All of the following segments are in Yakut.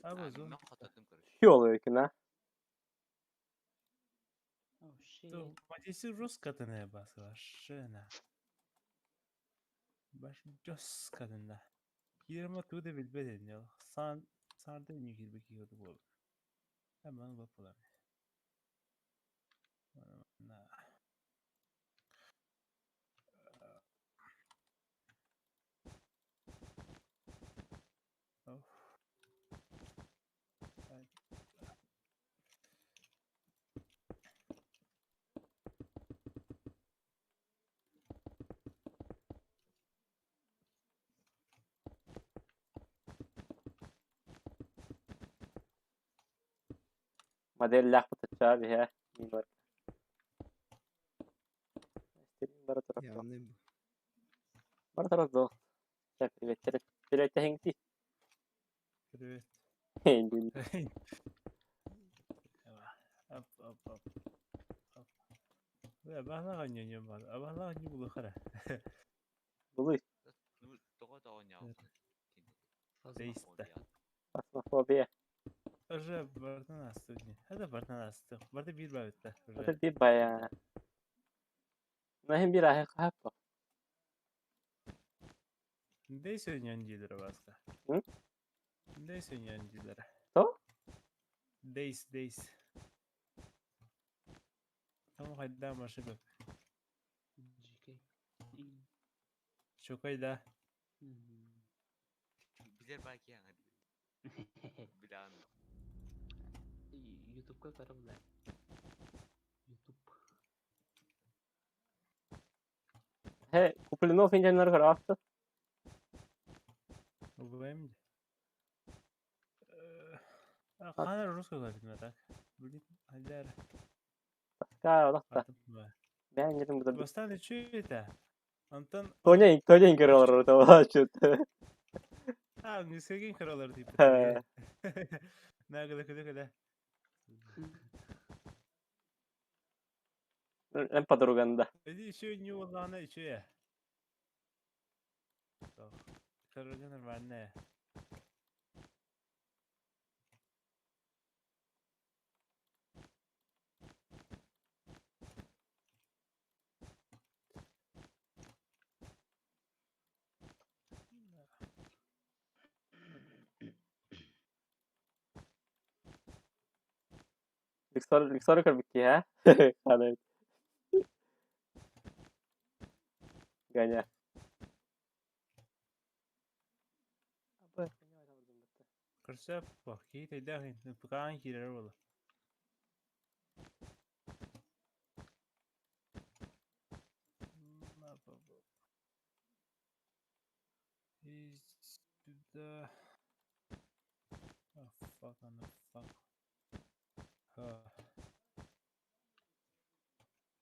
А, Абы мен хотодум, короче. Ёлыкина. Oh shit. Матиси Rus kadını basılaşına. Baş Jos kadında. 22 de bilbedin ya. San sardı ne gibi ki yordu bu. Hemen bakalım. Na. Of. Ay. Модель бутача биһэ. Бара турар. Явный бу. Бара турар до. Привет. Привет, хеңти. Привет. Ап ап ап. Ап. Бе, бахла не бар. Абахла не булы хара. Булуй. Ну, тоҕо тоҕо Дейсте. Фасмофобия. Уже бартан асты. Это бартан асты. Барты бир бабытта. Это би бая. Нахим бир ахы хаппа. Дейсе нянжилер баска. М? Дейсе нянжилер. То? Дейс, дейс. Там хайда машина. GK. Чокайда. Билер баки яңа. Билан. Ютубка карап да. Ютуб. He, Куплинов инженер карапты. Убиваем. Хана русский говорит, так. Блин, хайдар. Ка, олақта. Бән жерин бұда. Бастан что это? Антон. Тоня, тоня көрөлөр това чут. А, не сеген көрөлөр тип. На, куда, куда, куда. Эн подруганда. Иди еще не улана, еще я. Короче, нормальная. Лексор, лексор көрбүкки, ха? Хана. Ганя. Кырсап, бак, кейт айдахин, пыкаан кирер бола. И сюда. Oh, fuck on the fuck.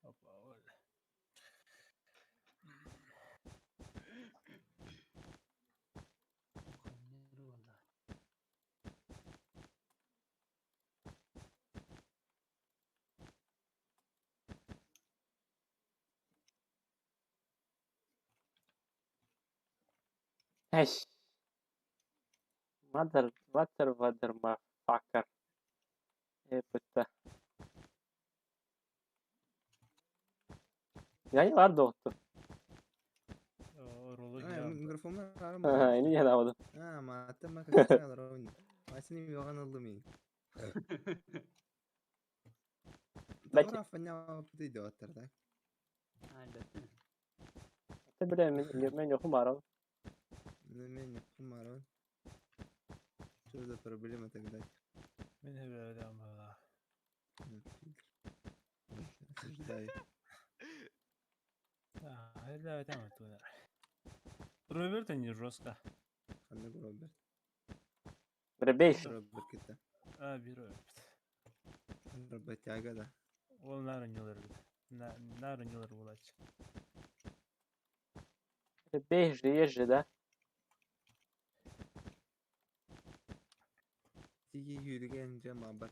Опа, ол. Эш. Mother, mother, mother, motherfucker. Э, пытта. Ганя бар доғту. Ролу А, микрофон Ага, ini yana oldu. А, ма ата ма как ровно. Масини йоган алды. Бәки. Добра фаня идет, так? Та бля, мен yokum барам. На меня кумарон. Что за проблема тогда? Мен хебе бала. Осуждаю. Да, это там туда. Роберт не жестко. Ханна Роберт. Ребейш. Роберт кита. А, би Роберт. Работяга, да. Ол нары нелер. Нары нелер булач. Ребейш же есть же, да? Тиги юрген жама бат.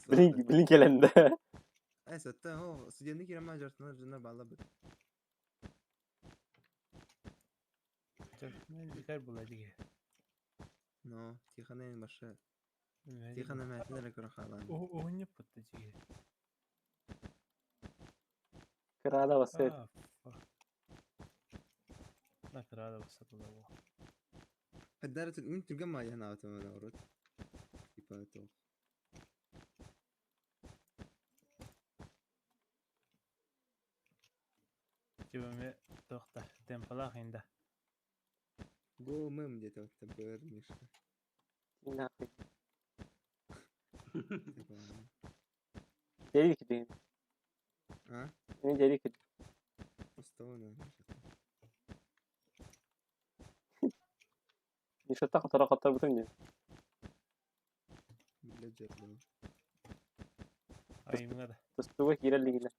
Блин, блин келенде. Ай, сатта, о, студенты кирама жартына жына бала бит. Мен дикар була диге. Но, Тихонен башы. Тихон эмээхсин эрэ көрө хаалан. Уһунньуппут да дьиги. Кыраада бассыт. Ah, fuck. На кыраада бассатыла бу. Хаддара мин түргэн маайа ханаабытым ана урут. Типа туох. Типа ме туохта темпалаах инда. Го мым диэтэ оттон быар Мишка. Нахуй. Типа Дери кидин. а? Мен дери кидин. Устауна. Мишата хотора хотор бутун дии. Биле жерде. Айымҥа да. Тустууга киирэр лигилэ.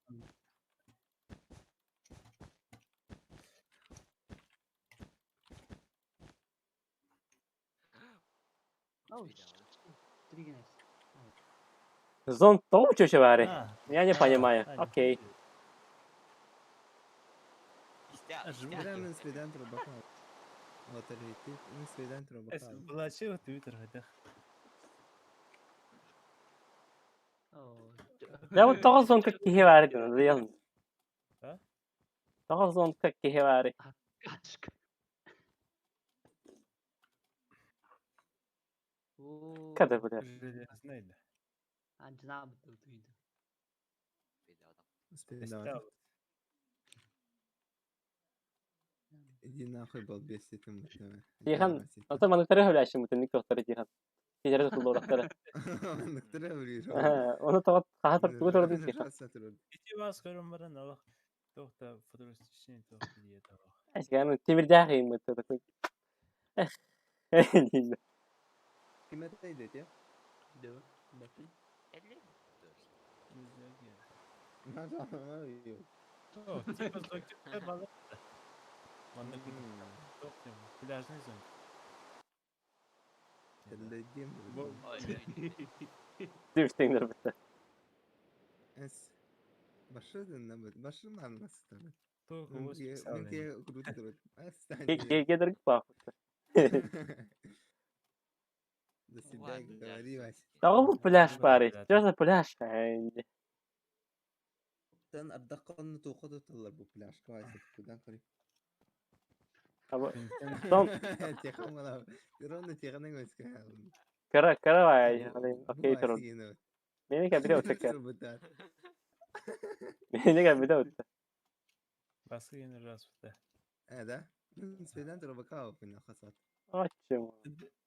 Oh shit. Тригнес. Зон тоҕо чөчө баары? А, Я не понимаю. Окей. Бля, мен свидан турбака. Вот ты мен свидан турбака. Былачы Твиттер хайдах. Oh. Да вот тоҕо зонка киһи баары дии. Дыйан. А? Тоҕо зонка киһи баары? Качка. Оо. Када бля. Железный да. Анчына бутуйду. Свидан. Иди нахуй, балбес, этим. Тихон, Ата манныктары хөбүлээччи мутунник туохтары тихан. Тиэрэ туллуурахтара. Нактара ближе. Оны тоҕо хаһа тугу турдун тихан. Ити бас көрөн баран алах туохта футуристичный туох диye туох. Эсгэн тимирдээх ыймыт такой. Эх. Ким это идет, я? Да. Баты. Типа зонтикта балык. Манна туох диэн пляжный зонтик. Түстеңдер бітті. Эс. Башын башын анластыр. Туох Менке круто. Кедергі бақытты. До свидания, говори, Вася. Тоҕо бу пляж баары? Что за пляж? Тен ардаккан туохо тыллар бу пляжка Вася кудан кори. Том Тихон гана. Ровно тихон өскө. кара кара бай. Окей турун. Мени кабире өттөккө. Мени кабире өттө. Басы генер раз бітті. Э, да? Свидан турбака опына хасат. Отчим.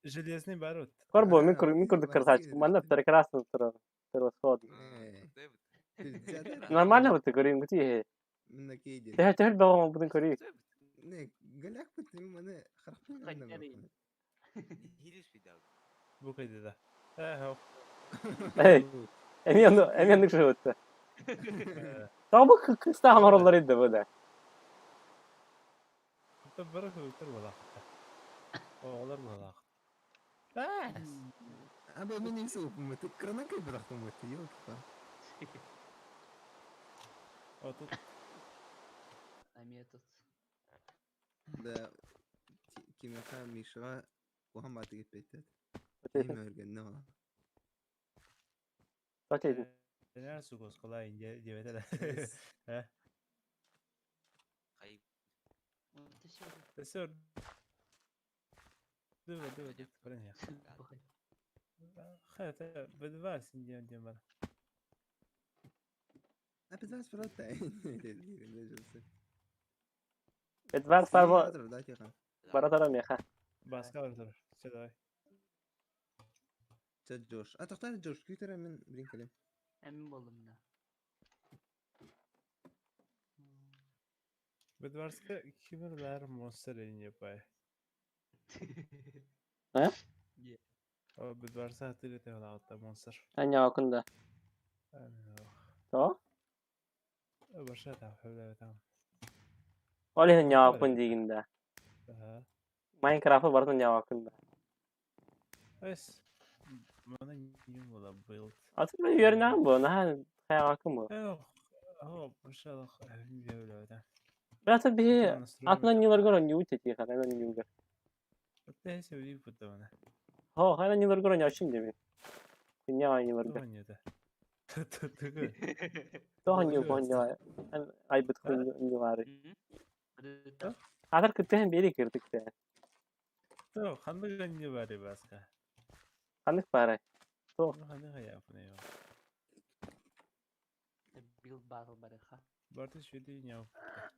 Железный барут. Корбу, мен кур мен курдук красавчик. Манна прекрасно тура. Превосходно. Нормально вот көрейін күти. Накиди. Тэхэ тэхэл баҕа будун көрүй. Не, галяк бит маны харахпын. Бу кайда да. Э, Эй, эми онну эми оннук шыбытты. Тоҕо бу кыстаах оҥороллор инде бу да. Бары көтөр балаакта. Оҕолор балаак. Бас. Аба мен эмсе опумут. Кранакай бирахтым өттү, ёлки. Отут А метод. Да кимеха Мишаға оған баты кетпейді. Эми өргенне ола. Окей. Нер сугос кола инде дебете да. Э. Өсөр. Дубе дубе деп көрөн я. Хата бедвас инде инде бар. А бедвас просто. Эдвар сарбо баратара меха. Баска бар тур. Все давай. Джош. А тоқтар Джош, күтер мен блин келем. Emin болдum мына. Бедварска кимерлер монстр инде бай. Э? О бедварса хатыры те монстр. Аня окунда. То? Баша та хөблө там. Ол иһин ньаакун диигин да. Аха. Майнкрафты барытын ньаакун да. Эс. Мана ньюм була build. Атын үөрнээн бу, наһаа хайаакун бу. Э, о, баша хөблө да. Бата биһи атынан ньюларгар онньуу тетиха, ана ньюлар. Тэс үри путана. Хо, хайа ньыларгар оонньооччум диэбин. Күннээх оонньууларга. Туох оонньуута? Тугу? Туох оонньуу бу оонньуу эн айбыт оонньуулаары. Быдыта. Аатар кыттыһан биэрии кырдык да. Туох, ханнык оонньуу баарый Бааска? Ханнык баарай? Туох? Ханнык хайааппыный ол? Билд батл барыха. Барыта үчүгэйдик ньааппыта.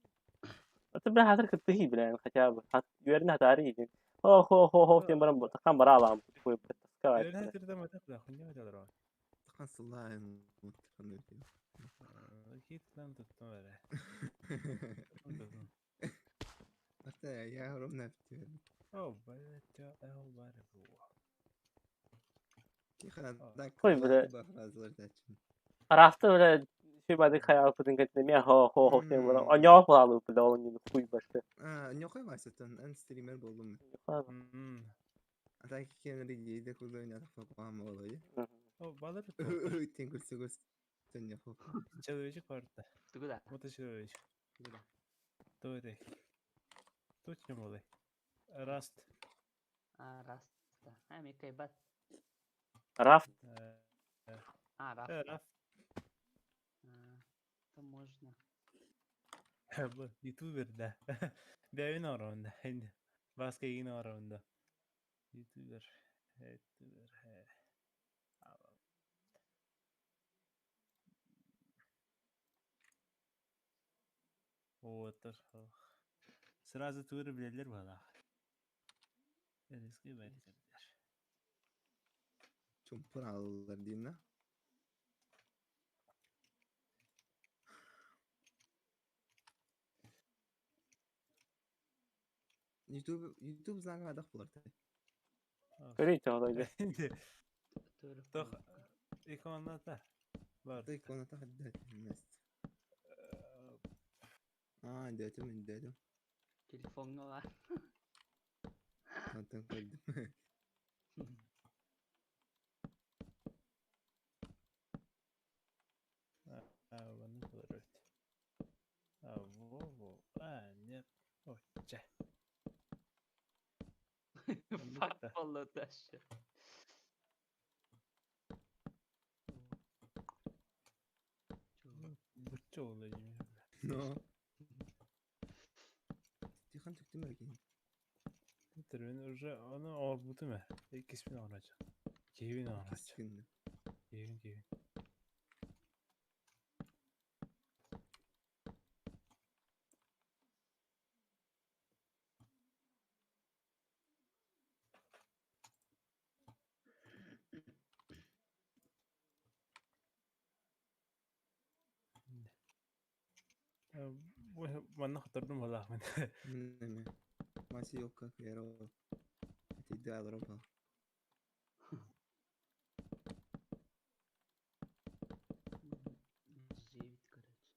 Это бля хатыр кыттыһыы бля хотя бы. Үөрэнэ хатаары иһин. Хо хо хо хо диэн баран тахан бараалаам таскаҕа Үөрэнэ хатырда матах бля хуйня маталар Тахан сыллаайын муттан Киит туттум эрэ. Hatta yavrum ne yapıyor? О, блядь, эл бар буо. Ой, бля. Араста бля сүбады хаялпытын кэтне ме хо хо хо диэн баран оньоох буолаалыы бля ол онньуну хуй башты. Ньохой васытын эн стример болдум. Ата кенри гейде кузо ойнатып калган болой. О, балар Тен күлсө көстөн ньохо. Человечек барда. Тугу да. Вот человечек. Тугу да. Кто это? Точно болай. Раст. А, раста. А, ми кайбат. Рафт. А, рафт. Рафт. Это можно. Ютубер, да. Бэйин оронда. Баска игин оронда. Ютубер. Ютубер. Вот. Сразу туры билелер бала. Riski бәрдер. Чумпур алалар дейм на. YouTube YouTube знага адах булар. Көрейт оҕолорго. Тох иконата бар. Иконата хаддат мест. А, дедим, дедим. Телефоҥҥа баар. Антон көрдүм. А, вон көрөт. А, во, во. А, нет. О, чэ. Fuck follow that shit. Бучча ол дейм. Но. Тихан түктүм эркен. Мен уже оны орбутум э. Иккисмин орача. Кевин орача. Күндү. Кевин, Кевин. Манна хотордум балаах мен. Неме. Маси yokka кero. Тиде аларым ба. Девять, короче.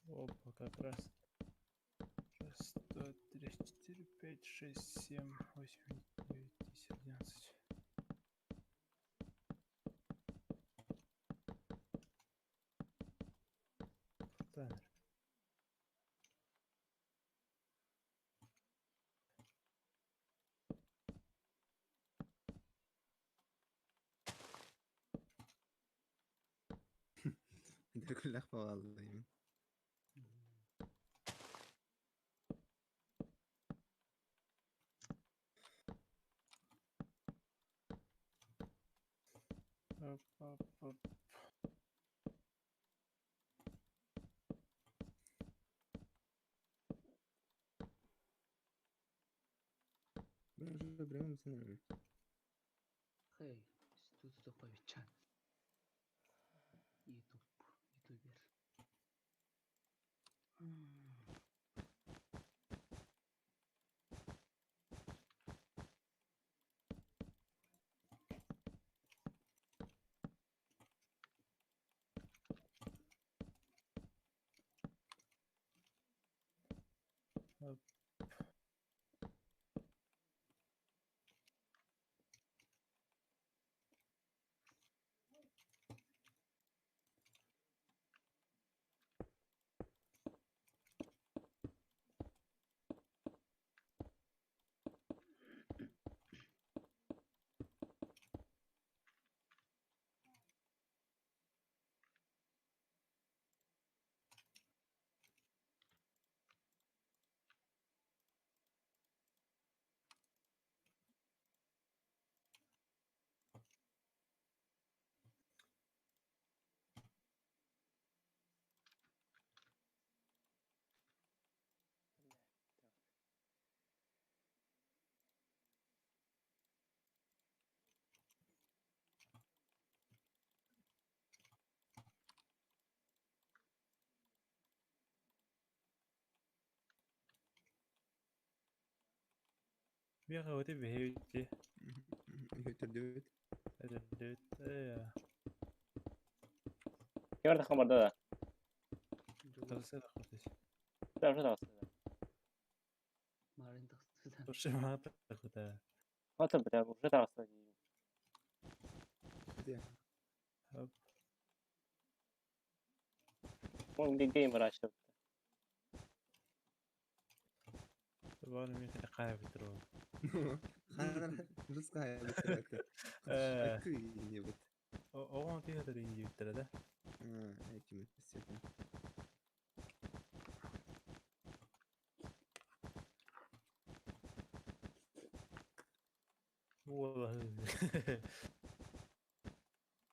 Опа, как раз. Раз, два, три, четыре, пять, шесть, семь, восемь, девять, десять, одиннадцать. Таймер. Деркүллэх багаллайм. Оп, оп, оп. Мен уже бремем сен. Хей, тут топовича. Ютуб, ютубер. Оп. Биэҕэ биһиги Үһүтүрдүбүт. Ким таххан барда да? Тахса тахса. Тахса тахса. Марын тахсыдан. Туршы маа тахса. Хата бля, уже тахса. Где? Хоп. Он где геймер ачты. Табан мен қая бітір. Ханар русская битирәкте. Э. Не бит. Оған тиһәтер инди биттер да. А, этим все. Уола.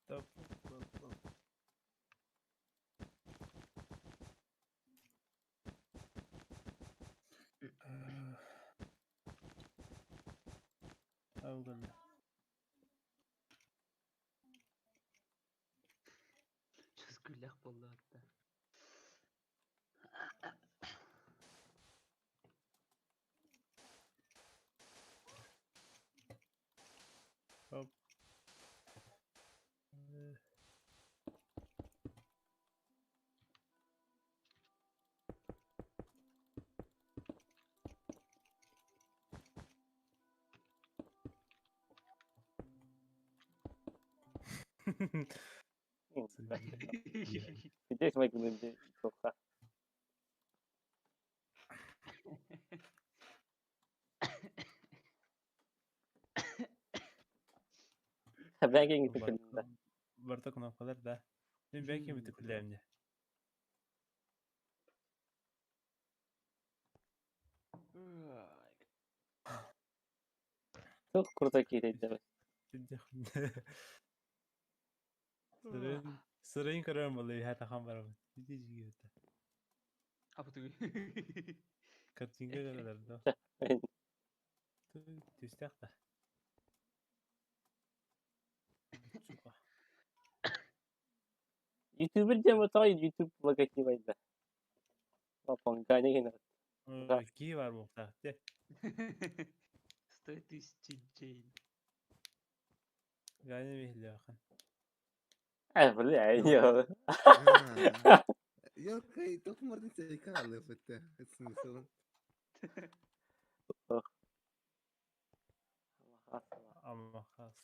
Топ. топ, топ. Ауган. Чыз күлләх болды атта. Хоп. Здесь мы будем плохо. Бәгең итеп Барта кнопкалар да. Мен бәкем бит күләмне. Çok круто кейде. Сырын сырын көрөм булы хата хан барам. Диди жигете. Апы түгел. Картинка көрөлөр да. Түстәк та. Сука. Ютубер дем та YouTube логотип айда. Папан гане гена. Ки бар бу те. 100 тысяч Джейн. Гане бихле ахан. Э, бля, я. Yok, тохмордын сейка алып өттө. Смысл. Амма хас.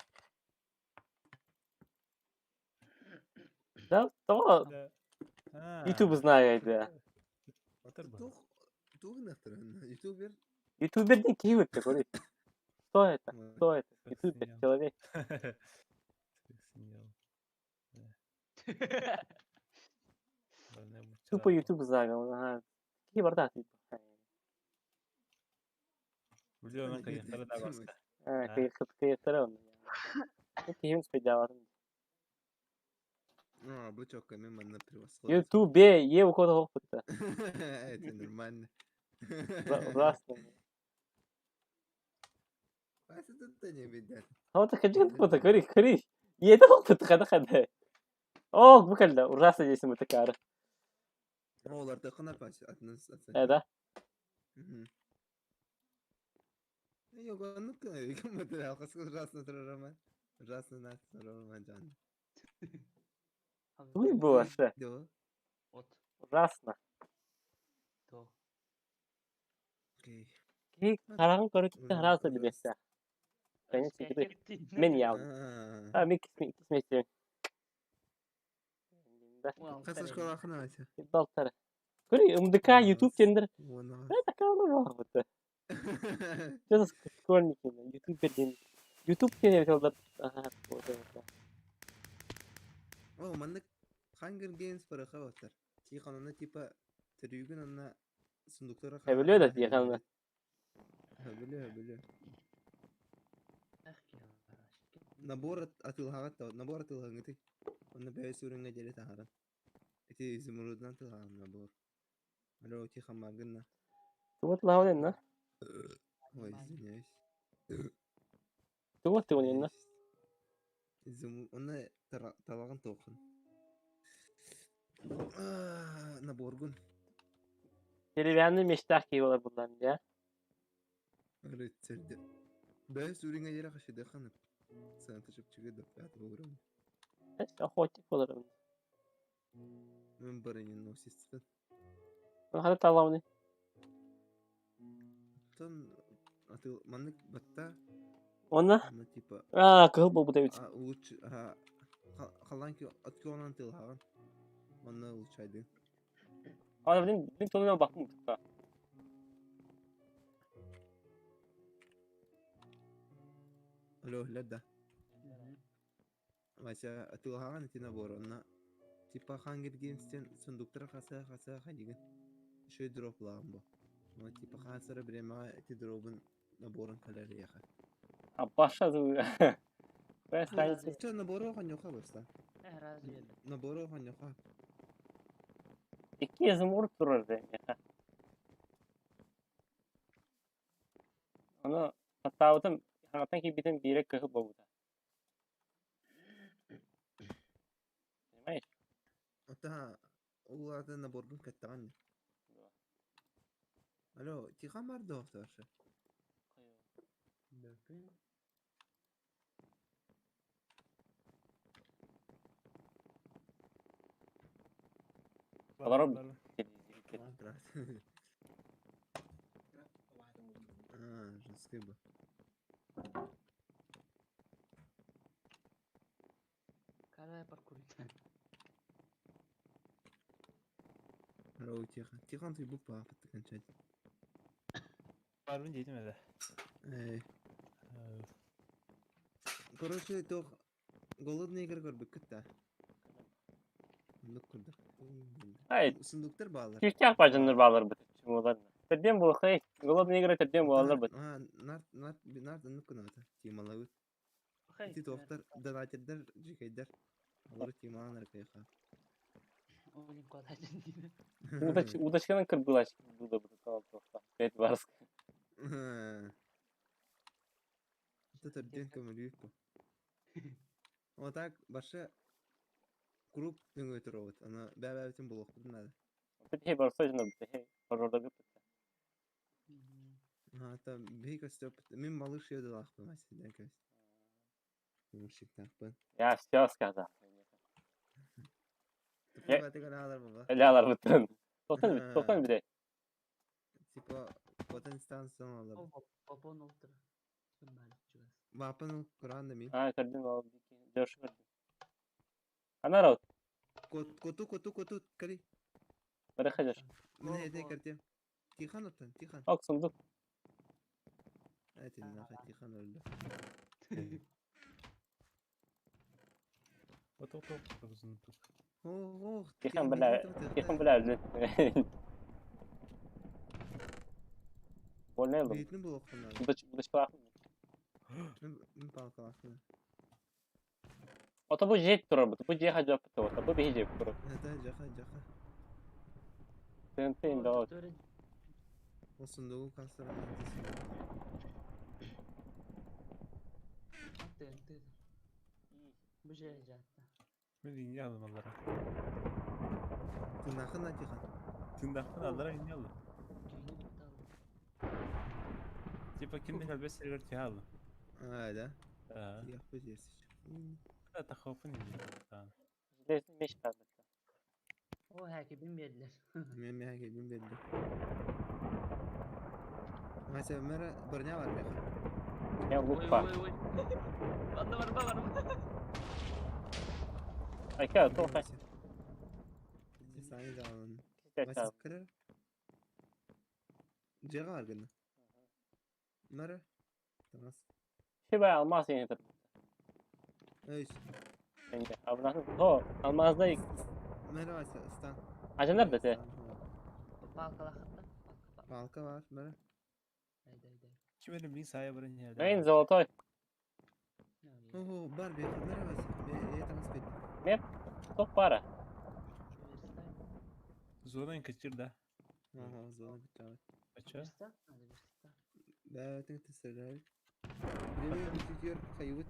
Да, то Да. YouTube знает, да. Отыр бу. Тух тух нахтырын. Ютубер. Ютубер не киевит такой. Что это? Кто это? Ютубер, человек. Тупо YouTube знает. Ага. Какие барда типа. Биле onun кайыктары да баска. А, кыйыктары он. Киһим спайдаватын. А, бу чокка мен манна превосходно. Ютубе, е ухода хопыта. Это нормально. Ужасно. Вася тут не беда. Вот хаджин фото, кори, кори. Е это хопыта, хада хада. О, буквально, ужасно здесь мы такая. Олар да кына пас атнас Э, да? Yok onu кымыты алкасы ужасно турарама. Ужасно нас турарама жан. Туй было, что? Да. От. Ужасно. То. Окей. Ки карагын көрүп сразу билесе. Конечно, игры. Мен яв. А, мен кисмесе. Да. Кайсы школа хана Вася? Балтара. Көрі, МДК, YouTube тендер. Оны. Да, такая она вот. Что за школьники, ютубер ден. Ютуб тендер солдат. Ага, вот это. О, маннык Hunger Games параха батар. Тихон аны типа төрүгүн анна сундуктара. Биле да тихон. Биле, биле. Набор атылхагат та, набор атылхагаты. Онна бәй сүрүнгө жере тахаран. Эти изумруддан тылган набор. Алло, тихон магынна. Вот лаунен, Ой, извиняюсь. Вот ты он, Изум, онна талаган тоқын. Наборгун. Деревянный мечтах киевалар булдан, я. Рыцарь. Бэс уровень диэри хашидыханы. Сыаната чэпчэки до пятого уровня. Охотник буоларым. Мен броненосецпин. Хата талауны. Оттон атыл маннык батта Онна? ну типа Аа, кыһыл буолбут эбит. а, лучше а, халан отконан тылһаҕын. Манна улучшайдын. Ана блин, мин тылынан бактым тутта. Алло, да. Вася атыылаһаҕын ити набор онно типа Hunger Games'тен сундуктара хасыа хасыа хадигин үчүгэй дроплааҕым бу. Онно типа хаасара бириэмэҕэ ити дробун наборун кэлэр эйиэхэ. А баша Останется. Чэ набору оонньуохха баста. Э, разве это? Набору оонньуохха. Икки изумруд турар миэхэ. Ону хаттаабытым, хаҥатан киирбитим биирэ кыһыл буолбута. Понимаешь? Оттон ол аата наборгун кэtтэҕин дии. Алло, Тихон бар дуо вообще? Бөкүн. Олорор Здравствуйте. А, женский был. Карай паркурит. Алло, Тихон. Тихон, ты был папа, ты кончать. Барбын диэтим этэ. Эй. Короче, туох голодные игры көрбүккүт да? Оннук курдук. Ай, Сундуктар бааллар. күүстээх баажаннар баалар быт. Чумулар. Төрдүөн буолхай. Голодные игры төрдүөн буолаллар быт. А, нарт, нарт, нарт оннук гынаата. Тималабыт. Хей. Ити туохтар, донатердар, жикейдер. Олору тималаан аркайха. Олим квадратин диде. Удоч, удочканан кырбылач было бы тоқта. Пять барск. Это төрдүөн көмөлүүр бу. Вот так башы круг нөҥүө туруобут. Аны бэбэбитин булуохпутун наада. Хей барса жына бит. Хей барорда бит. А, там биһи көстөппүт. Мин малыш йодалаахпын Василий көс. Мужиктаахпын. Я все сказал. Тупо аалар баба. Лялар бытын. Тоқтан бит, тоқтан бит. Типа потен станциян алар. Попон олтыр. Чугас. Бапын Куран да мин. А, көрдүм ал. Жоршу көрдүм. Анар от. Коту коту коту кали. Барыха жоршу. Мен эдне кертем. Тихан оттан, Тихан. Ок, сундук. Этин наха Тихан öldü. Отоқ сундук. О, Тихан бля, Тихан бля өлдү. Больной был. Бейтин булуохпун наада. Удоч, удочкалаахпын. Мин палкалаахпын. Ото бу жет турар бут. Бу жеха жап бут. Бу бихи жеп турар. Это жаха жаха. ТНТ инде ал. Ол сундугу кастыран. ТНТ. Бу же жатта. Мен инне алдым аллара. Тынахын на Тихан. Тындахпын аллара инне алдым. Күйүнү бит алды. Типа кимде калбес сергер тиha алдым. А, да. Аа. Яхпы жерсич. Тахопын инде. Железный меч бар. О, хәки бердилер. Мен мен келдим берди. Вася, мера броня бар меха. Я Ой, лук бар. ой, ой. Анда бар, бар, бар. Айка, тоқта. Сани даун. Вася, кырыр. Жега бар гына. Мера. Тамас. Шибай алмаз ене тұр. Өй. Менде. Абынатын. О, алмазда Мера Вася, стан. ажандар бите. Палкалахатта. Палка бар, мера. Айда, айда. Ким эле билин сая барын жерде. Мен золотой. Ого, бар бе, мера Вася. Бе, тамас бе. Топ бара. Зодан качыр да. Ага, зона бит. Ача. Верстак надо, верстак. Бә, тең тесерләр. Биреме бүтүтер хайвыт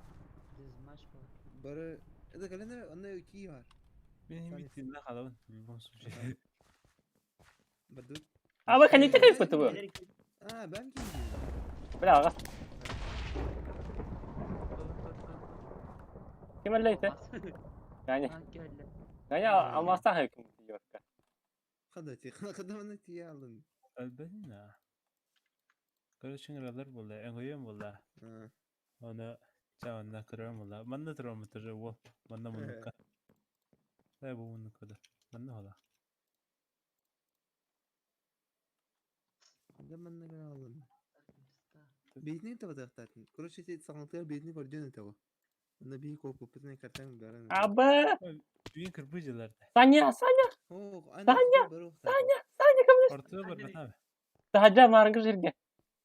Дизмаш бар. бары. Это календер анда ки бар. Мен Сани. хим тинна халабын. В любом случае. Бадут. А вы хотите как будто бы? А, бәм ки. Бля, ага. Ким өллөйдө? Ганя. Ганя алмаастаах эбиккин Йорка. Хада ти, хада маны тие алын. Өлбөтүн аа. Короче, ыҥыралар буолла, өҥөйүөм буолла. Оны ча онно көрөрүм буолла. Манна тураммыт уже уол. Манна муннукка. Э бу муннукка да. Манна хола. Хада манна алын. Бейтини табатыахтаатын. Короче, ти саҥатыгар бейтини көрдүөн этэ го. Онно бии куоппуппутун картаҥ баран. Аба! Үйін кырбы дьыларда. Саня, Саня, О, Саня, Саня, Саня, ко мне. Ортуга барбатаабы. Таһадьа маарыҥкы сиргэ.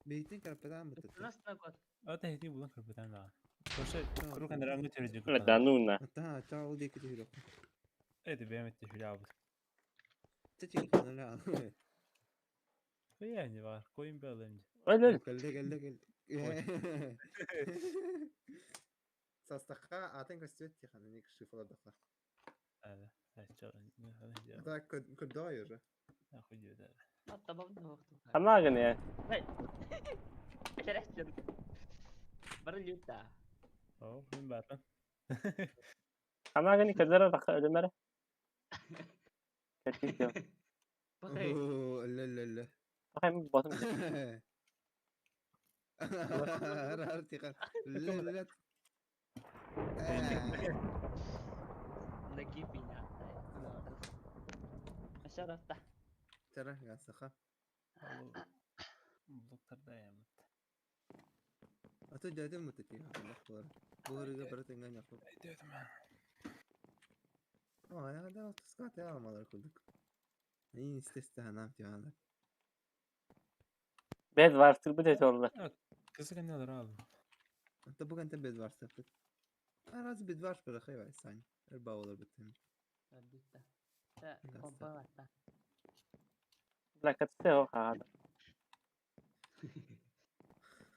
Бейтин карпатаан бытыт. Ата хити булан кырбытаан даҕаны. Короче, курук анарааҥҥы төрүдү Да ну на. Ата, ча ол диэки түһүрэх. Эти бэйэм этте хүлээбит. Ча телефонала. Кыйаани бар, койун бэлэн. Өл өл. Кэллэ кэллэ кэллэ. Састахха атын көстүөт тихан ник шифладаха. Ала, ачча. Да куда уже? Ахуйда. Ханаа гыны. О, мин бартан. Ханаа гыны кэллэр таха өлөмөрө. Кэтти. О, ла ла ла. Таха мен ботум. Ар тихан. Ла ла. Тара гасаха. Блоктарда аямыт. Ато дядя мутати. Бар. Буарыга барат эңгэн яху. Айдыатым. О, я да скат я малар кудук. Ин естественно нам тиана. Бед var тырбыт эти олла. Кысы каналар алым. Ата буган та бед var сапыт. А раз бед var бара хай сань. Эрба олар битим. Бля, катсе о хаада.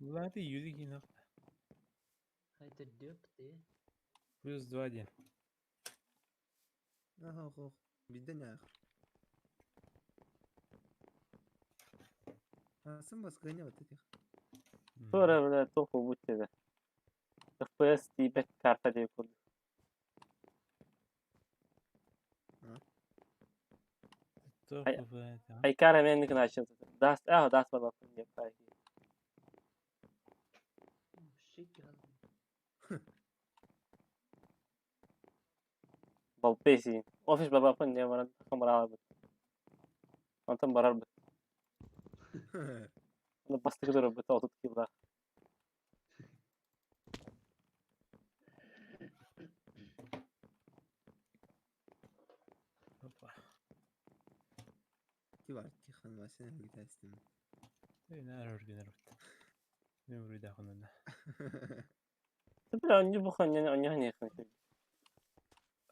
Булаты юзи кино. Плюс 2 ден. Ага, ох. Биден ах. А сам бас гыня вот этих. Тура бля тоху бутте. FPS тибет карта деп курду. Айкара мен никна Даст, а, даст баба не пай. Балпеси. Офис баба пын не баран хамраа бит. Антон барар бит. Аны бастыгы дөрө бит отут килда. Опа. Ти бар тихан васина гитастим. Наар өргөнөр бит. Мен үрүйдэ хонона. Бля, они бухан не они не хны.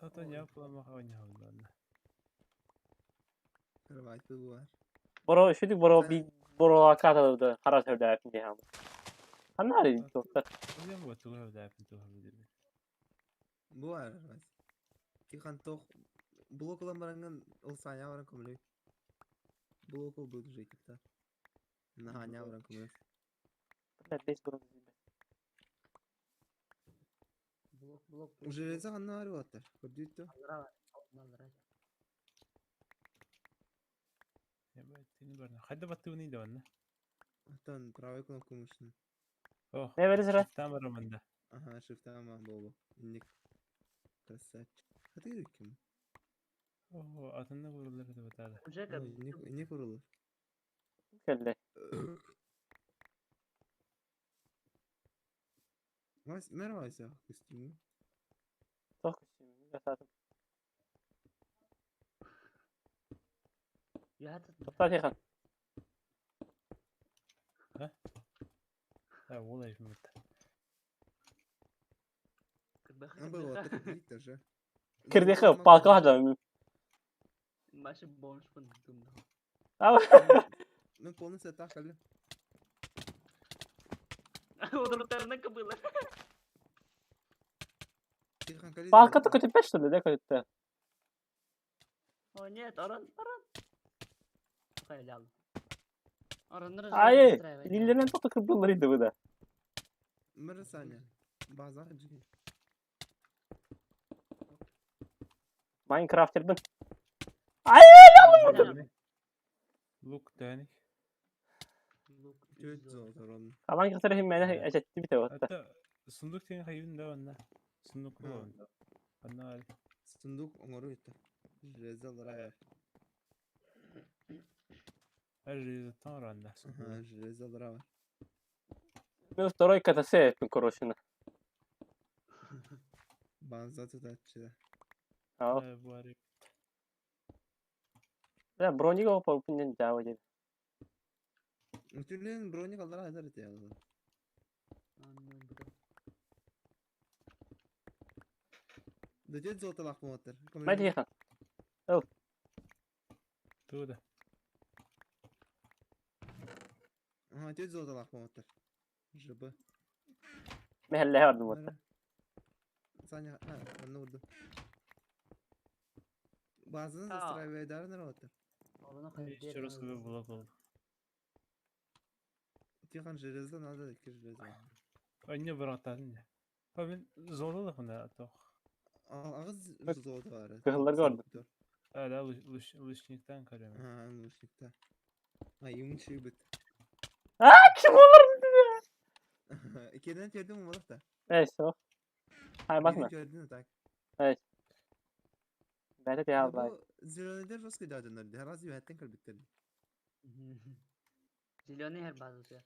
Ата не пламаха они хонона. Кровать буар. Боро шүдүк боро би боро аката да хара сөйдө апин хам. Анары доктор. Уям вот туга да апин туга дип. Буар вас. Тихан тох блок ламаранган ол саня баран комлей. Блок ол будет жить та. На ханя баран комлей. Бля, бес боро. Железо ханна бар Көрдүттү. Тини барна. Хайда баттыгын иде онна. Аттан правой кнопку мышны. О. Не бересер? Там барамында. Ага, шифтама болу. Инник. Красавчик. Хаты ким? О, атынны курулар деп атады. Не курулар. Келди. Вас мервайся костюм. Тох костюм. Тоқта Тихан. А, ол айфын бит. А было так тоже. Кирдехе палка хада. А. Ну полностью так, алло. Тихан кали. Палка то көтөппөт что ли, да көтөттө. Ай, лилерден тохто кырбылар иди бу да. Мэр Саня. Базар джи. Майнкрафтербын. Ай! Лук тээник. Лук Төрт золото ровно. Алан кытары химмэне эчетти бите отта. Это сундук тен хайын да онна. Сундук онна. Онна Сундук оҥору это. Железо бар. Железо ранна. Ага, железо бар. Мен второй КТС эппин короче. Банза тутааччы. Ал. Буари. Да, бронига опа пинен жаба деді. Үтүлен броник аллара хазар ете ялы. Анны Да төрт золото лах болаттар. Май тихан. Туда. Ага, төрт золото лах болаттар. ЖБ. Мехелле бардым отта. Саня, а, онны урду. Базаны А. застраивай дарынар оттар. Олону кайда Еще раз говорю, блок был. Тихан железо надо, ки железо. Они братан. Павин золото да тох. Агыз Бak- золото бар. Кыһылларга бардым. А, да, лучниктан көрөм. А, лучникта. А, юмун бит. А, ким олар? Икеден тердим умалах да. Эй, со. Хай басма. Көрдүн так. Эй. Бәте те албай. Зеленыйдер жестко дадынар. Разве хаттен калбиттер. Зеленый her базасы.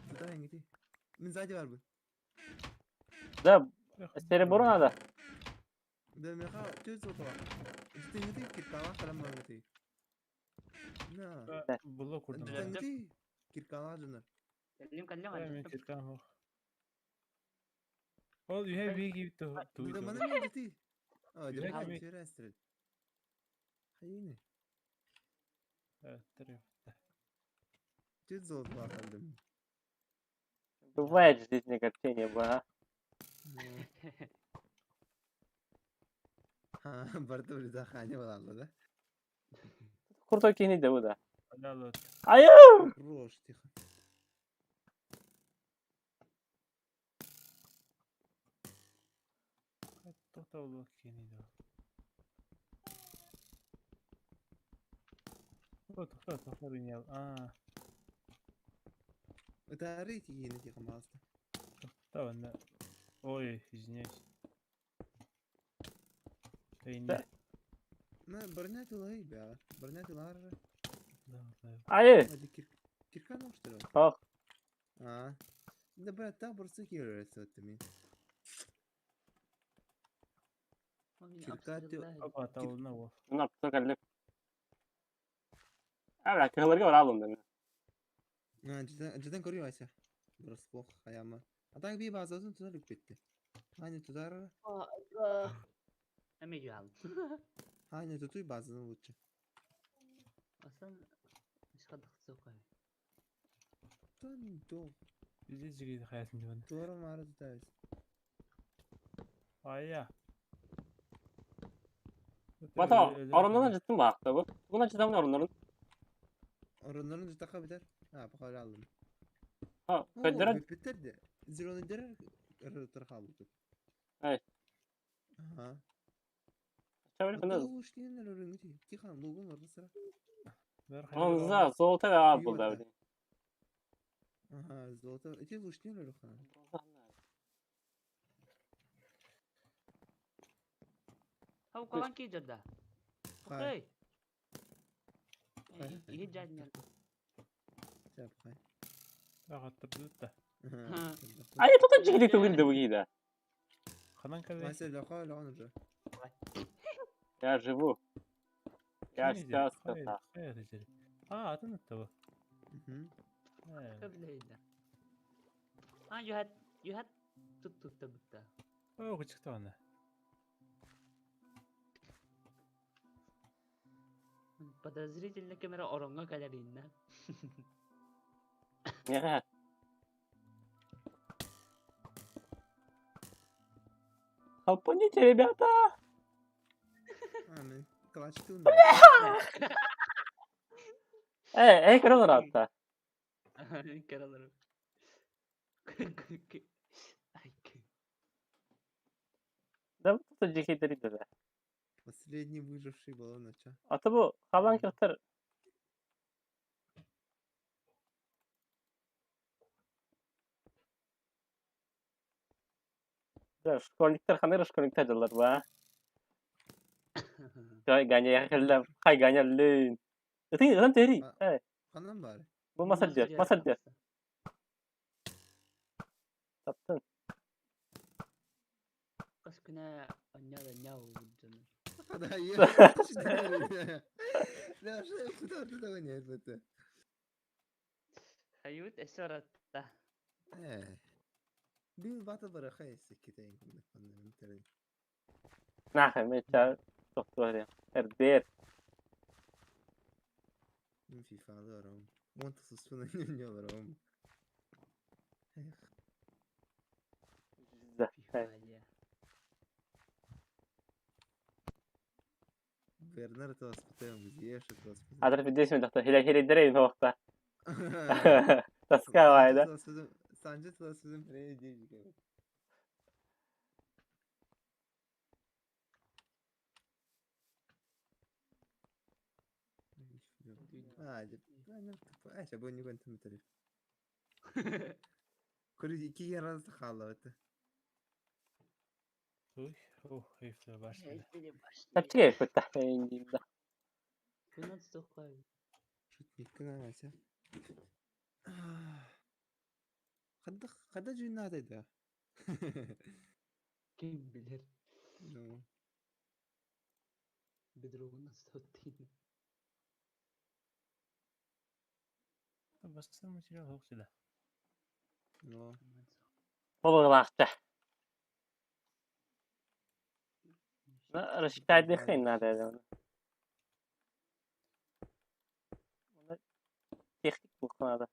Туда эңити. Мен сзади бар бу. Да, серебро надо. Да меха төз золото бар. Житеңити киркала калам баргати. На. Блок урдум. Житеңити киркала жынар. Кэллим кэллим Мен альтым. киркам хох. Ол юhe биги ту ту. Да мана мен жити. А, Юрек жа ми- чөре әстерет. Хайны. Төз золото бар калдым. Бывает в жизни огорчение, ба. Ха, барды бір захане балалды да. Крутой кини да да. Да, Ай! Рош тихо. Тоқта блок кини да. О, тоқта, тоқта бинел. А, Өтәрі тигені тихо малыста. тоқта онда. Ой, извиняюсь. Эй, не. Да. На, броня тулай бя. Броня тулар. Да, да. Ай! Hadi кир киркан оштыр. Ох. А. Да брат, та бурсы кирер өттү мен. Кирка Опа, таулна ол. Мына тута кэллим. Абра, кыһылларга бара алым да. А, житен житен көрү айса. Бурсы бох хаяма. А так би базасын тутар битти. Hani тутар, Эме жуал. hani тутуй базаны лучше. Асан ишкадык сокай. Тон то, Бізде жігіт хаятын жуан. тора мара тутайыз. Ая. Бата, ороннан жыттым баакта бу. Буна жытамын ороннорун. Ороннорун жутака битер. А, пока алдым. Ха, көддөрөн Битер де. Зеленый дер ырытыр калды. Эй. Ага. чабыр кына. Лучнинер өрүнгү. Тихан лугун ордусара. Онза золото да бул да. Ага, золото. Эти лучнинер өрү Хау калан ки жерде. Хай. Окей. Иһи жаднер. Чап хай. Ағаттырды да. Ай, тута жигити тылын да бугида. Ханан кәлі. Мася лаха лахан уже. Я живу. Я сейчас это. А, атын атты бұл. Мгм. Көблейді. А, you had тут тут та бутта. О, күчікті аны. Подозрительно камера оронга калеринна. Неге? Хелпаните, ребята! А, мен клачтын. Эй, эй, көрөн атта. Каралар. Ай. Да тута жигити да. Последний выживший была нача. Ата бу халан кыахтар школьниктар ханыр школьниктар дылар ба. Ганя хелле хай ганя лын. Ытын ытан тери. Ханан бар. Бу масаддер, масаддер. Таптын. Хас күнэ онньоо дьону. Да, я Да, что ты того нет это. Хайут эссе оратта. Бил бата бара хайсы китайын кымны. Нахай меча тохтуар. Эрдер. FIFA-ларым. Онта суспун ойнолорум. FIFA Бернар это Зиеш это Адар фидесми дахта хиле хиле дерей нохта. Таска вайда. Санжы тыласызым пре дейжиге. А, а, бу не гонтам Көрү ики раз халаты. Уй, о, эфле башня. Тапчыга кутта индимда. Кунан стохай. Шутник кына Хадда хадда жуйнады да. Ким билер. Ну. Бедругунан стоттин. Бастыр материал хоқ сюда. Ну. Болуглаахта. Рассчитать хрен надо это. Техник надо.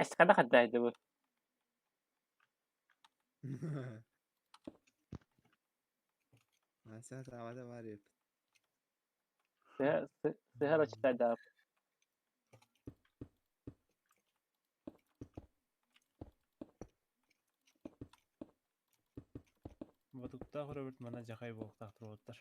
Эс хада хадда бу. Ася тавада бар еп. Сыһа рассчитать да. Батукта Роберт мана жахай болуқтақ тұрғыттар.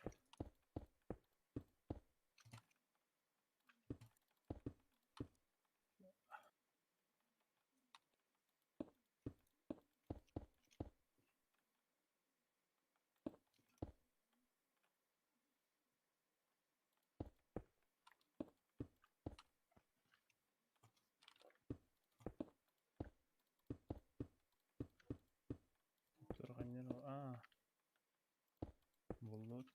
А. Болот.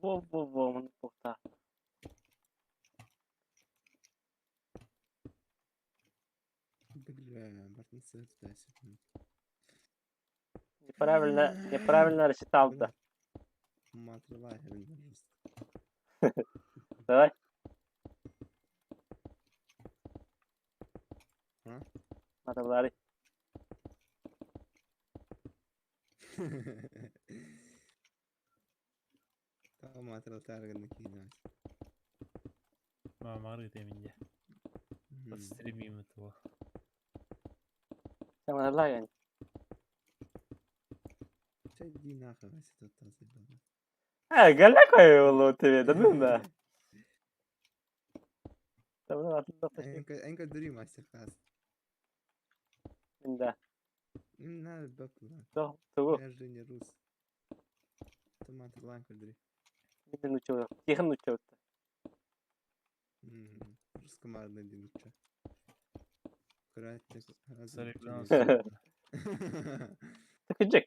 Во-во-во, маны тухта. Бля, бартын сырт Неправильно, неправильно рассчитал да. Матрила Давай. А? Маталары. Tamam матрила таргын кийин. Мамар деминде. Стримим этого. Маталары. Иди нахуй, Вася, тут заебал. А, галяка его тебе, да ну да. Там Энка дури мастер класс. Да. На, бапла. Да, того. Я же не рус. Ты матрила дури. Тихо, ну чего. Русскомарный диэн нуучча. Кырааччы Сарыйбынан Тыкыдьык.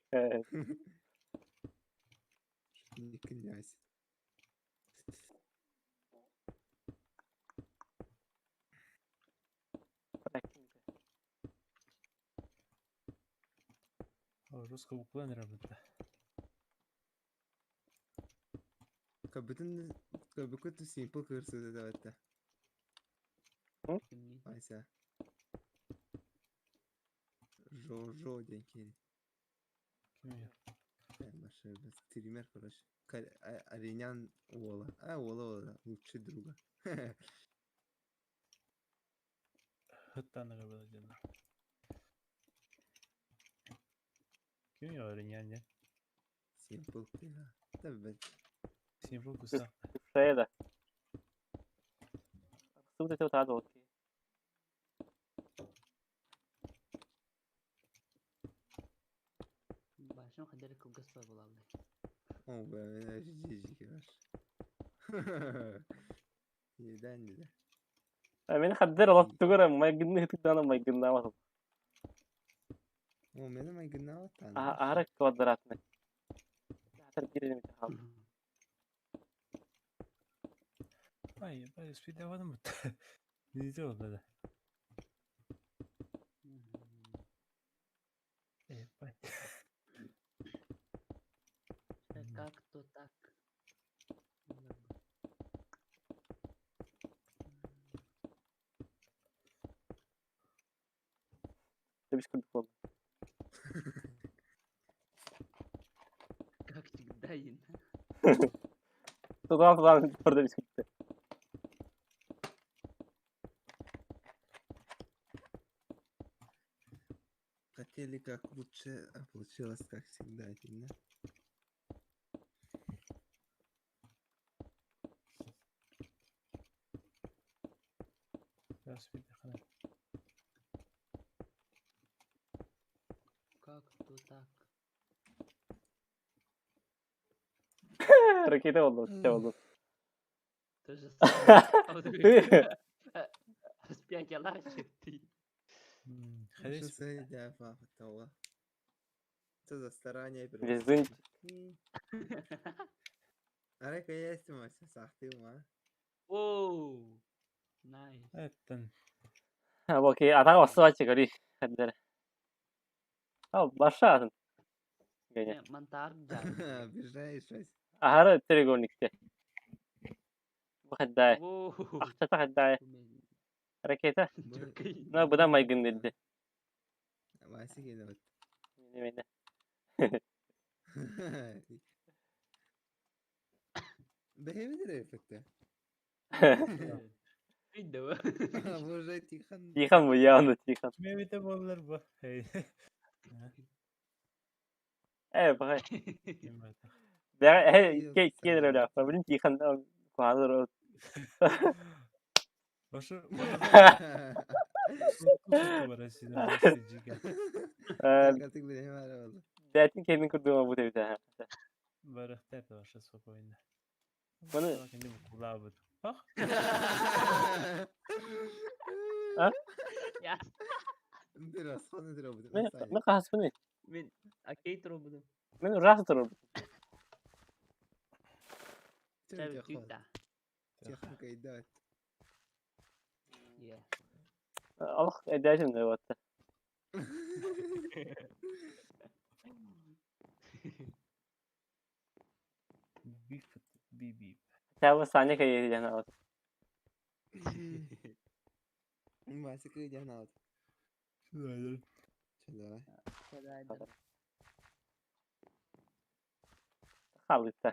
Не князь. Русская буква не работает. Кабытын кабыкы симпл кырсыды давайте. Кимни? Вася. Жо-жо диэн киһи. Ким Маша, стример, короче. Аринян Уола. А, Уола, Уола, лучший друга. Хыттан было дьоннор. Ким я не? Симпл тыга. Да, бэт. Симпл куса. Шеда. Субты то тадо. Башым хадер кылгас бар булалды. О, бля, жи ваш. Едан да. Мен хаддер олох тугара майгынны хытыктана майгыннама. О, мене майгыннава тан. Ара квадратный. Хатар бирин хал. Ай, бай, спидаваным бут. Не делал да. Э, бай. Как то так. Тебис курдук болду. Как всегда, Ин. Тудaan тудaan порда бис курдук. Хотели как лучше, а получилось как всегда, да? Как то так. Ракета болду, все болду. То же самое. Распятие ты. Что за идея, папа, того? Что за старание? Везунчик. Арека есть, Мася, сахты, ма. Оу. Найс. Это. Окей, а так басып гори. Хаддер. А, баша. Гене. Монтар да. Обижаешь, Вась. Ахара треугольникте. Бу хаддай. Оу. Ахчата хаддай. Ракета. На буда майгын деді. Вася келіп. Немене. Бэйбидер эффекте. Видно. Боже, Тихон. Тихон бу явно Тихон. Мемете боллар бу. Э, бай. Да, э, ке ке да, блин, Тихон куазыр. Башы. Дәтин kendin kurduğuma bu devde. Барахтар вообще спокойно. Bunu Kendi bu kulağı bu. Bak. А? Я. Biraz sonra дробы. Мен мен қаспын. Мен окей дробы. Мен рас дробы. Тихон кайдат. Yeah. Аллах эдәжим деп атты. Бип бип. Тәбі Саня кайы жана алды. Вася кайдан алды. Давай. Давай. Давай. Халыта.